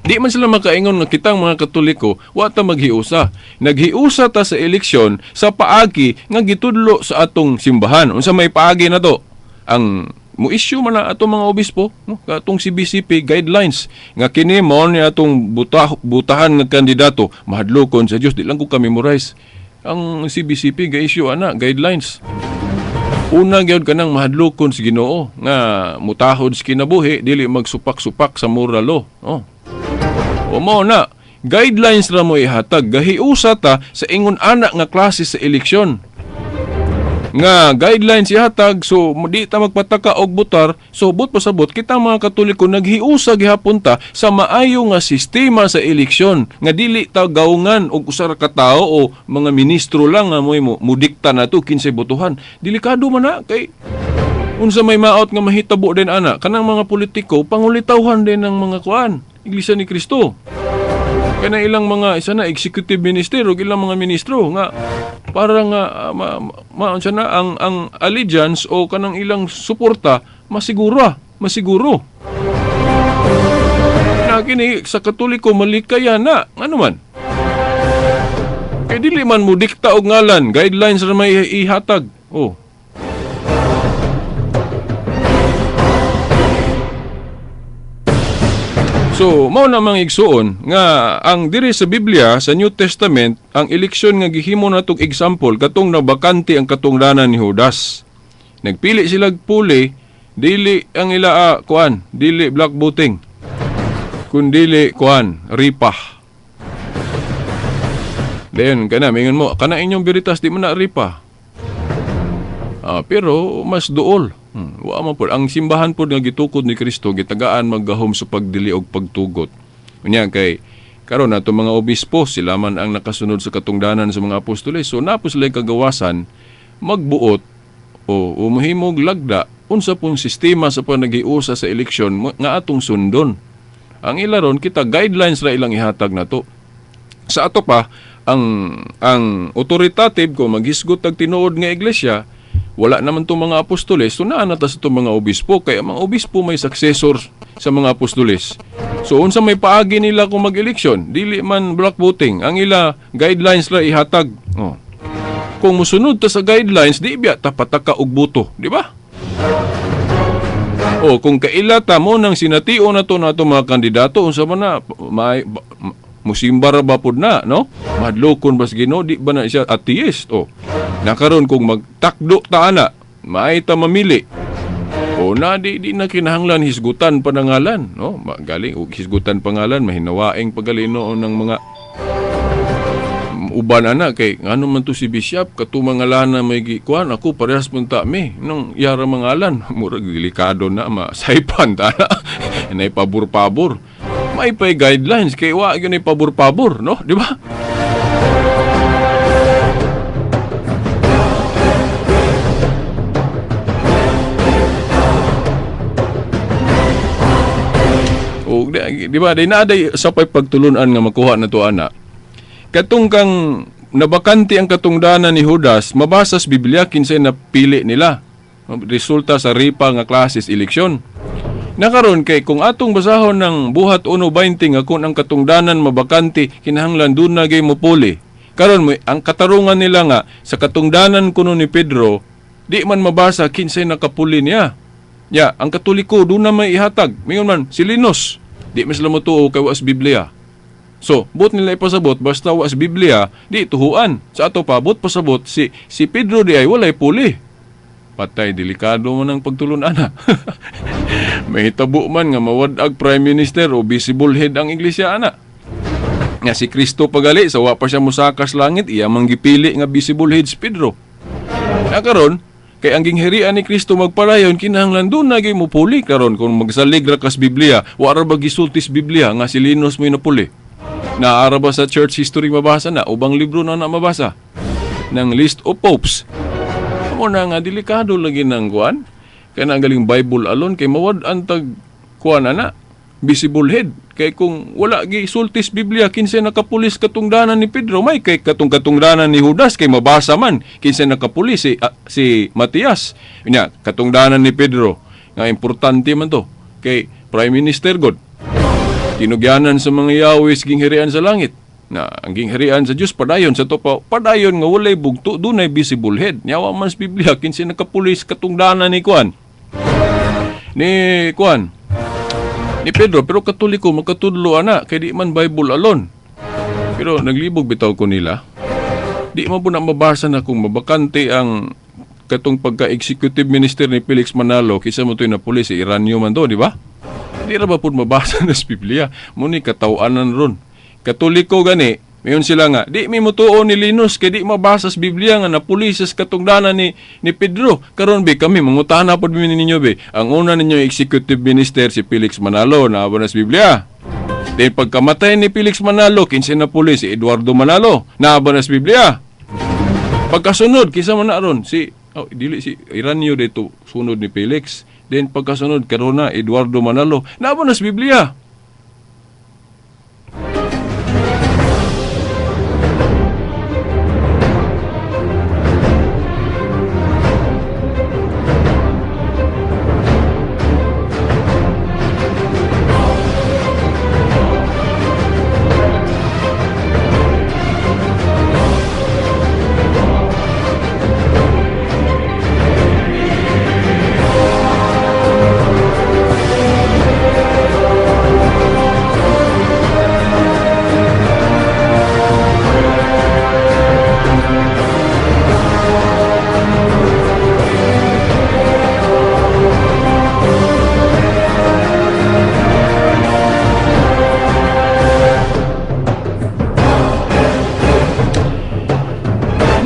di man sila makaingon nga kitang mga Katoliko wa ta maghiusa. Naghiusa ta sa eleksyon sa paagi nga gitudlo sa atong simbahan. Unsa may paagi na to? Ang mo-issue man na atong mga obispo, no? Atong CBCP guidelines nga kini mao ni atong butahan nga kandidato mahadlokon sa Dios, di lang ko ka-memorize. Ang CBCP ga-issue ana guidelines. Una gyud kanang mahadlokon sa Ginoo nga mutahod sa kinabuhi, dili magsupak-supak sa moral law. Oh. O mao na, guidelines ra mo ihatag, gahiusa ta sa ingon ana nga klase sa eleksyon. Nga guidelines ihatag, so di ta magpataka og butar, so but pasabot kitang mga Katoliko naghiusa gihapon ta sa maayo nga sistema sa eleksyon nga dili ta gaungan og usa ra ka tawo o mga ministro lang nga moy mudikta nato kinsay botohan. Delikado man na kay unsa may maot nga mahitabo din ana kanang mga politiko pangulitawhan din ng mga kuan Iglesia ni Kristo. Kana ilang mga isa na executive minister o ilang mga ministro nga para nga unsa na ang allegiance o kanang ilang suporta masiguro. Na kini sa Katoliko malikaya na ngano man. Kay dili man mo dikta og ngalan, guidelines ra may ihatag. Oh. So, mao na mang igsuon nga ang diri sa Biblia sa New Testament ang eleksyon nga gihimo natong example katong nabakante ang katungdanan ni Judas. Nagpili sila puli, dili ang ila kuan, dili black voting. Kundili kuan, ripa. Then kana mingon mo, kana inyong Veritas di man na ripa. Pero mas duol. Wa man pod ang simbahan pod nga gitukod ni Kristo gitagaan maggahom sa pagdili og pagtugot. Unya kay karon ato mga obispo sila man ang nakasunod sa katungdanan sa mga apostoles. So napos sila kagawasan magbuot o mahimog lagda unsa pong sistema sa panaghiusa sa eleksyon nga atong sundon. Ang ilaron kita guidelines ra ilang ihatag nato. Sa ato pa ang authoritative ko maghisgot og tinuod nga iglesia. Wala naman itong mga apostoles, so naa na ta sa itong mga obispo. Kaya mga obispo may successor sa mga apostoles. So unsa may paagi nila kung mag-eleksyon, dili man block voting. Ang ila guidelines la ihatag. Oh. Kung musunod ta sa guidelines, di biya ta pataka og boto, di ba? O kung kaila ta mo nang sinatio na to nato mga kandidato, unsa man na musimba ra ba pud na, no? Mahadlokon ba sa Ginoo, di ba na siya atheist? O nakaron kung magtakdo ta ana, maay ta mamili. O na di na kinahanglan hisgutan panangalan, no? Galing og hisgutan pangalan mahinawaing pagalino ng mga uban ana kay ngano man to si bishop kato mga lana may gikuan ako parehas man ta mi nang yara mga alan murag delikado na masaypan ta na nay pabor-pabor. May pay guidelines kay wa gyud ni pabor-pabor, no? Di ba? O di ba, di na aday sa pay pagtulunan nga makuha na to ana. Katong kang nabakante ang katungdanan ni Judas, mabasa sa Biblia kinsay napili nila. Resulta sa ripa nga klases eleksyon. Nakaron kay kung atong basahon ng Buhat 1:20 nga kung ang katungdanan mabakante kinahanglan duna gay mopuli. Karon mo ang katarungan nila nga sa katungdanan kuno ni Pedro di man mabasa kinsay nakapuli niya. Ya, ang Katoliko duna may ihatag. Mingon man si Linus, di man sila motuo kay wa sa Biblia. So, buot nila ipasabot basta wa sa Biblia, di tuhuan. Sa ato pa buot pasabot si Pedro di ay walay puli. Patay, delikado man ang pagtulon-ana. May hitabo man nga mawad-ag prime minister o visible head ang iglesia ana. Nga si Kristo pagali sa wa pa siya mosakas langit, iya mang gipili nga visible head si Pedro. Na karon kay ang gingharian ni Kristo magpadayon, kinahanglan doon na gyud mopuli karon kung magsalig ra kas Biblia, wa ra ba gisultis Biblia nga si Linus mo'y napuli. Naara ba sa church history mabasa na ubang libro na na mabasa ng list of popes. Amo na nga delikado lagi ng kuan kay na galing Bible alone kay mawad-an tag kuan ana visible head kay kung wala gisultis Biblia kinsay nakapulis katungdanan ni Pedro, may kay katong katungdanan ni Judas kay mabasa man kinsay nakapulis si Matias. Nya katungdanan ni Pedro nga importante man to kay prime minister god tinugyanan sa mga yawis gingharian sa langit. Na ang gingharian sa Dios padayon sa to pa padayon nga walay bugto, dunay visible head. Nya wa man sa Biblia kinsay nakapulis katungdanan ni kuan ni kuan ni Pedro, pero Katoliko makatudlo ana kay di man Bible alone. Pero naglibog bitaw ko nila. Di man po na mabasa na kung mabakante ang katong pagka-executive minister ni Felix Manalo, kisa mo to'y napulis, si Iranyo man to, di ba? Di ra ba po mabasa na sa Biblia? Muni katawanan ron. Katoliko gani, mayon sila nga, di mi mutuo ni Linus kay di mabasa sa Biblia nga napulis sa katungdanan ni Pedro. Karon be kami mangutana pod mi ninyo be. Ang una ninyo executive minister si Felix Manalo, naa ba na sa Biblia? Then pagkamatay ni Felix Manalo, kinsa na pulis si Eduardo Manalo, naa ba na sa Biblia? Pagkasunod kinsa man na ron si dili si Iranyo dito sunod ni Felix. Then pagkasunod karon na Eduardo Manalo, naa ba na sa Biblia?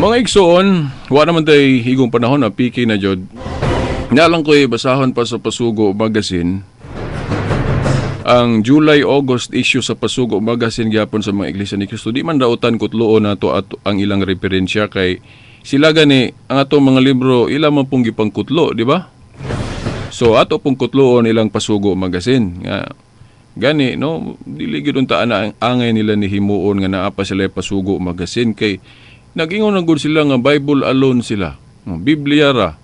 Mga igsoon, wa naman tay higong panahon na PK na jod. Nalang ko'y basahon pa sa Pasugo Magazine. Ang July-August issue sa Pasugo Magazine gyapon sa mga Iglesia ni Cristo. Di man dautan kutluon nato ato ang ilang referensya kay sila gani ang atong mga libro ila man pong gipangkutlo, di ba? So ato pong kutluon ilang Pasugo Magazine nga gani no dili gyud unta ana ang angay nila ni himuon nga naa pa sila Pasugo Magazine kay nagingon na gud sila nga Bible alone sila. Biblia ra.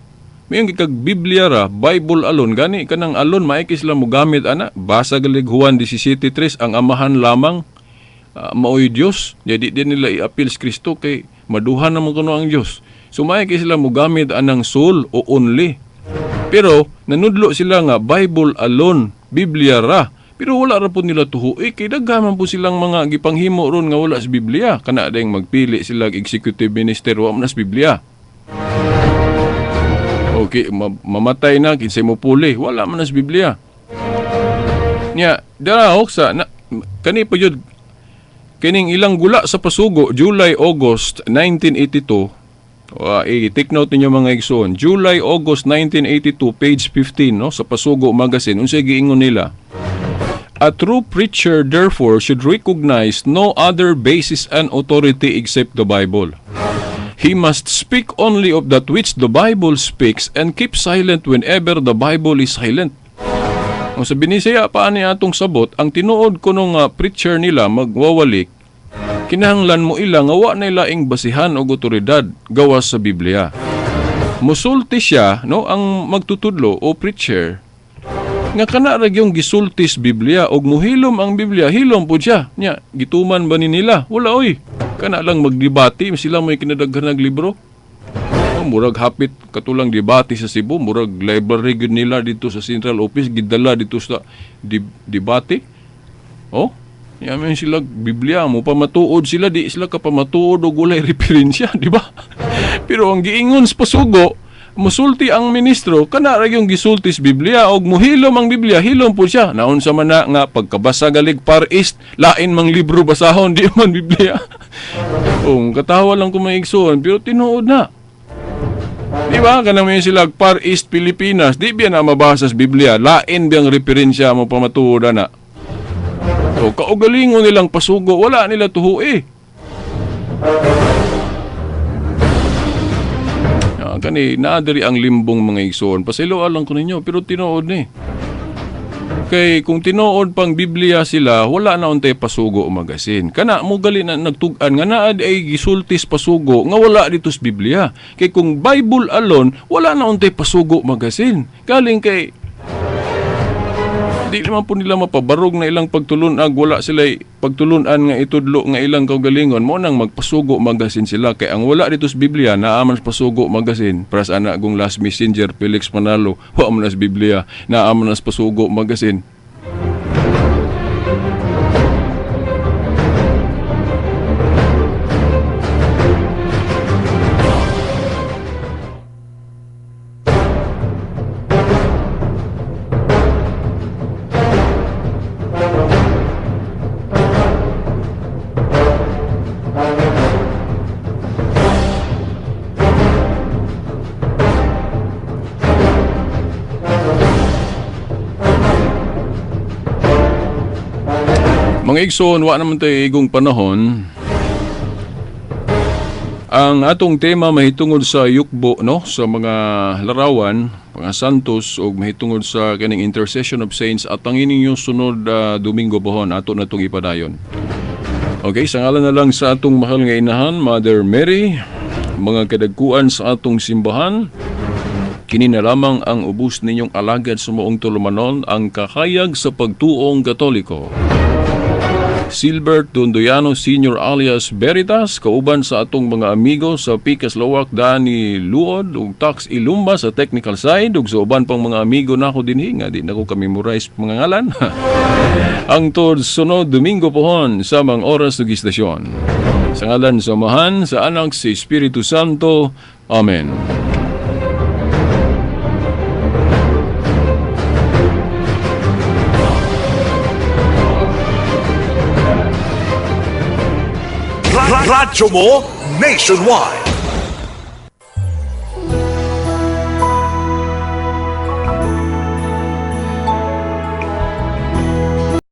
Mayon gikag Biblia ra, Bible alone gani kanang alone maiki sila mogamit ana. Basa galig Juan 17:3 ang amahan lamang maoy Dios. Di din nila i-appeal sa Kristo kay maduha naman kuno ang Dios. So maiki sila mogamit anang soul o only. Pero nanudlo sila nga Bible alone, Biblia ra. Pero wala ra po nila tuhuoy kay daghan man po silang mga gipanghimo ron nga wala sa Biblia. Kana dayng magpili sila executive minister wa man sa Biblia. Okay, mamatay na kinsay mo puli, wala man sa Biblia. Nya, dara sa na, kani pa jud kining ilang gula sa Pasugo July August 1982. I-take note ninyo mga igsoon. July August 1982 page 15 no sa Pasugo Magazine unsay giingon nila? A true preacher, therefore, should recognize no other basis and authority except the Bible. He must speak only of that which the Bible speaks and keep silent whenever the Bible is silent. Ang sa Binisaya pa ni atong sabot, ang tinuod kuno nga preacher nila magwawalik, kinahanglan mo ila nga wa na ilaing basihan og otoridad gawas sa Biblia. Musulti siya no ang magtutudlo o preacher nga kana ra gyung gisultis Biblia og muhilom ang Biblia, hilom pud siya. Nya, gituman ba ni nila? Wala oy. Kana lang magdebate sila may kinadaghan og libro. Oh, murag hapit katulang debate sa Cebu, murag library gyud nila dito sa Central Office gidala dito sa debate. Oh. Yaman sila Biblia mo pamatuod sila, di sila kapamatuod og walay referensya, di ba? Pero ang giingon sa pasugo, musulti ang ministro kana ra yung gisulti sa Biblia og muhilom ang Biblia, hilom po siya. Naunsa man na nga pagkabasa galig Far East, lain mang libro basahon, di man Biblia. Kung katawa lang ko maigsoon, pero tinuod na. Di ba? Kanang may sila Far East Pilipinas, di biya na mabasa sa Biblia, lain biyang referensya mo pamatuod na. So, kaugalingon nilang pasugo, wala nila tuhu eh. Kani, naadiri ang limbong mga igsoon. Pasiloan lang ko ninyo, pero tinuod ni. Kay kung tinuod pang Biblia sila, wala na untay pasugo o magasin. Kana mo gali na nagtug-an nga naad ay gisultis pasugo nga wala dito sa Biblia. Kay kung Bible alone, wala na untay pasugo magasin. Galing kay di naman po nila mapabarog na ilang pagtulunag, wala sila pagtulunan nga itudlo nga ilang kaugalingon, mo nang magpasugo magasin sila. Kay ang wala dito sa Biblia, naaman sa pasugo magasin. Para sa anak kong last messenger, Felix Manalo, wa man sa Biblia, naaman sa pasugo magasin. Mga igsoon, wa naman tayo igong panahon. Ang atong tema mahitungod sa yukbo, no, sa mga larawan, mga santos, ug mahitungod sa kaning intercession of saints at ang inyong sunod Domingo pohon ato na itong ipadayon. Okay, sa ngalan na lang sa atong mahal nga inahan, Mother Mary, mga kadagkuan sa atong simbahan, kini na lamang ang ubos ninyong alagad sa maong tulumanon, ang kakayag sa pagtuong Katoliko. Silbert Dondoyano Sr. alias Veritas, kauban sa atong mga amigo sa Pikas Lawak, Dani Luod, ug Tax Ilumba sa technical side, ug sa uban pang mga amigo nako dinhi nga di nako ka-memorize mga ngalan. Ang tod sunod Domingo pohon sa mga oras ug istasyon. Sa ngalan sa Amahan, sa Anak, sa Espiritu Santo. Amen.
Radyo mo nationwide.